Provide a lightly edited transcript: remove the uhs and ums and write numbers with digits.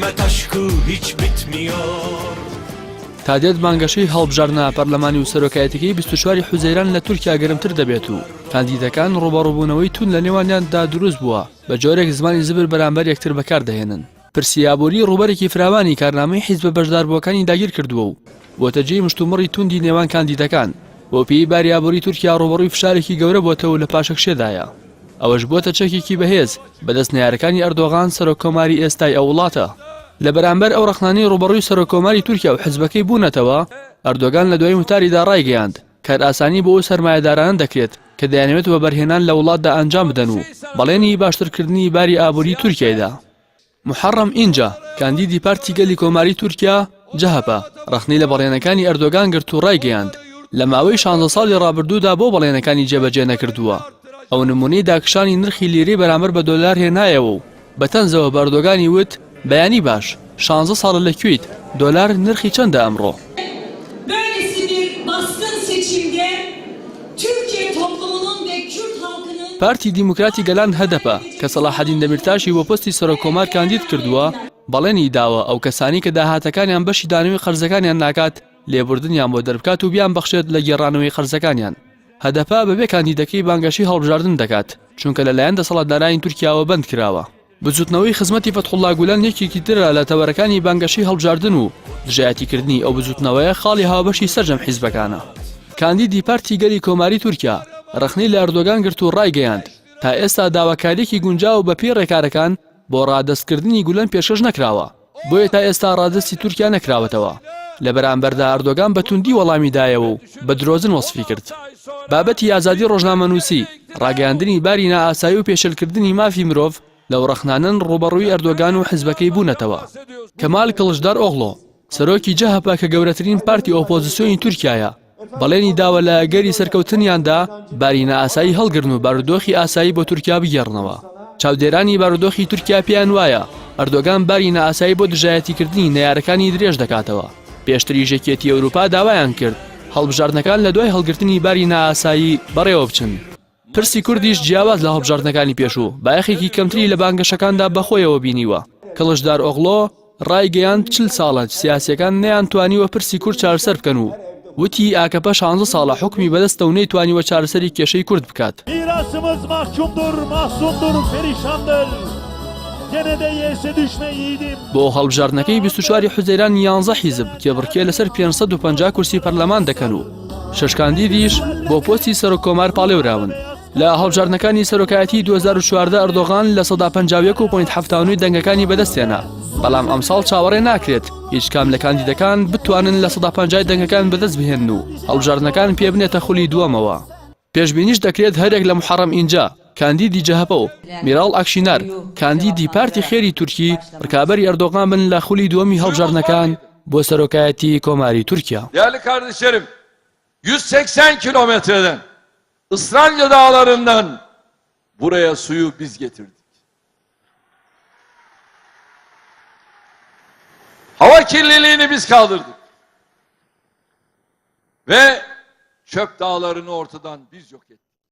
Hizmet aşkı hiç bitmiyor. تا دێت بانگەشەی هەڵبژاردنە پەرلەمانی و سەرۆکایەتیەکەی 24 حوزەیران لە تورکیا گەرمتر دەبێت و کاندیدەکان ڕووبەڕووبوونەوەی توند لە نێوانیاندا دروست بووە، بە جۆرێک زمانی زبر بەرامبەر یەکتر بەکاردەهێنن. پرسی ئابووری ڕووبەرێکی فراوانی کارنامەی حیزبە بەشداربووەکانی داگیر کردووە و بۆتە جێی مشتومڕی توندی نێوان کاندیدەکان، بەوپێیەی باری ئابووری تورکیا ڕووبەڕووی فشارێکی گەورە بۆتەوە و لە پاشەکشێدایە. ئەوەش بووەتە چەکێکی بەهێز بەدەست نەیارەکانی ئەردۆغان سەرۆککۆماری ئێستای ئەو وڵاتە. لە بەرامبەر ئەو ڕەخنانەی ڕووبەڕووی سەرۆککۆماری تورکیا و حزبەکەی بوونەتەوە، ئەردۆگان لە دوایین وتاریدا ڕایگەیاند، کارئاسانی بۆ ئەو سەرمایەدارانە دەکرێت کە دەیانەوێت وەبەرهێنان لە وڵاتدا ئەنجام بدەن و بەڵێنی باشترکردنی باری ئابووری تورکیای دا. موحەڕەم ئینجە، کاندیدی پارتی گەلی کۆماری تورکیا، جەهەپە، ڕەخنەی لە بەڵێنەکانی ئەردۆگان گرت و ڕایگەیاند، لە ماوەی شانزە ساڵی ڕابردوودا بۆ بەڵێنەکانی جێبەجێ نەکردووە. ئەو نموونەی داکشانی نرخی لیرەی بەرامبەر بە دۆلار هێنایەوە و بە تەنزەوە بە ئەردۆگانی وت، بەیانی باش، شانزە ساڵە لە کوێیت، دۆلار نرخی چەندە ئەمڕۆ؟ پارتی دیموکراتی گەلان هەدەپە، کە سەڵاحەدین دەمیرتاشی بۆ پۆستی سەرۆککۆمار کاندید کردووە، بەڵێنی داوە ئەو کەسانەی کە داهاتەکانیان بەشی دانەوەی قەرزەکانیان ناکات، لێبوردنیان بۆ دەربکات و بیانبەخشێت لە گێڕانەوەی قەرزەکانیان. هەدەپە بەبێ کاندیدەکەی بانگەشەی هەڵبژاردن دەکات، چونکە لەلایەن دەسەڵاتدارانی تورکیاوە بەند کراوە. بزوتنەوەی خزمەتی فەتحوڵا گولەن یەکێکی ترە لە تەوەرەکانی بانگەشەی هەڵبژاردن و دژایەتیکردنی ئەو بزوتنەوەیە خاڵی هاوبەشی سەرجەم حیزبەکانە. کاندیدی پارتی گەلی کۆماری تورکیا ڕەخنەی لە ئەردۆگان گرت و ڕایگەیاند، تا ئێستا داواکارییەکی گونجاو بەپێی ڕێکارەکان بۆ ڕادەستکردنی گولەن پێشکەش نەکراوە، بۆیە تا ئێستا ڕادەستی تورکیا نەکراوەتەوە. لە بەرامبەردا ئەردۆگان بە توندی وەڵامی دایەوە و بە درۆزن وەسفی کرد. بابەتی ئازادی ڕۆژنامەنووسی، ڕاگەیاندنی باری نائاسایی و پێشێلکردنی مافی مرۆڤ لەو ڕەخنانەن ڕووبەڕووی ئەردۆگان و حزبەکەی بوونەتەوە. کەمال کڵچدارئۆغڵۆ، سەرۆکی جەهەپە کە گەورەترین پارتی ئۆپۆزسیۆنی تورکیایە، بەڵێنی داوە لە ئەگەری سەرکەوتنیاندا باری نائاسایی هەڵگرن و بارودۆخی ئاسایی بۆ تورکیا بگێڕنەوە. چاودێرانی بارودۆخی تورکیا پێیان وایە ئەردۆگان باری نائاسایی بۆ دژایەتیکردنی نەیارەکانی درێژ دەکاتەوە. پێشتریش یەکێتی ئەوروپا داوایان کرد هەڵبژاردنەکان لە دوای هەڵگرتنی باری نائاسایی بەڕێوەبچن. پرسی کوردیش جیاواز لە هەڵبژاردنەکانی پێشوو، بایەخێکی کەمتری لە بانگەشەکاندا بەخۆیەوە بینیوە. کڵچدارئۆغڵۆ ڕایگەیاند 40 ساڵە سیاسییەکان نەیانتوانیوە پرسی کورد چارەسەر بکەن و وتی ئاکەپە شانزە ساڵە حوکمی بەدەستە و نەیتوانیوە چارەسەری کێشەی کورد بکات. بۆ هەڵبژاردنەکەی 24 حوزەیران یانزە حیزب کێبڕکێ لەسەر 550 کورسی پەرلەمان دەکەن و شەش کاندیدیش بۆ پۆستی سەرۆک کۆمار پاڵێوراون. لە هەڵبژاردنەکانی سەرۆکایەتی 2014 ئەردۆغان 51.79% دەنگەکانی بەدەستهێنا، بەڵام ئەمساڵ چاوەڕێ ناکرێت هیچ کام لە کاندیدەکان بتوانن 50% دەنگەکان بەدەست بهێنن و هەڵبژاردنەکان پێ بنێتە خولی دووەمەوە. پێشبینیش دەکرێت هەریەک لە محەڕەم ئینجە، کاندیدی جەهەپە و میراڵ ئاکشینار، کاندیدی پارتی خێری تورکی، ڕکابەری ئەردۆغان بن لە خولی دووەمی هەڵبژاردنەکان بۆ سەرۆکایەتی کۆماری تورکیا. Değerli kardeşlerim, 180 kilometreden, Isranca dağlarından buraya suyu biz getirdik. Hava kirliliğini biz kaldırdık. Ve çöp dağlarını ortadan biz yok ettik.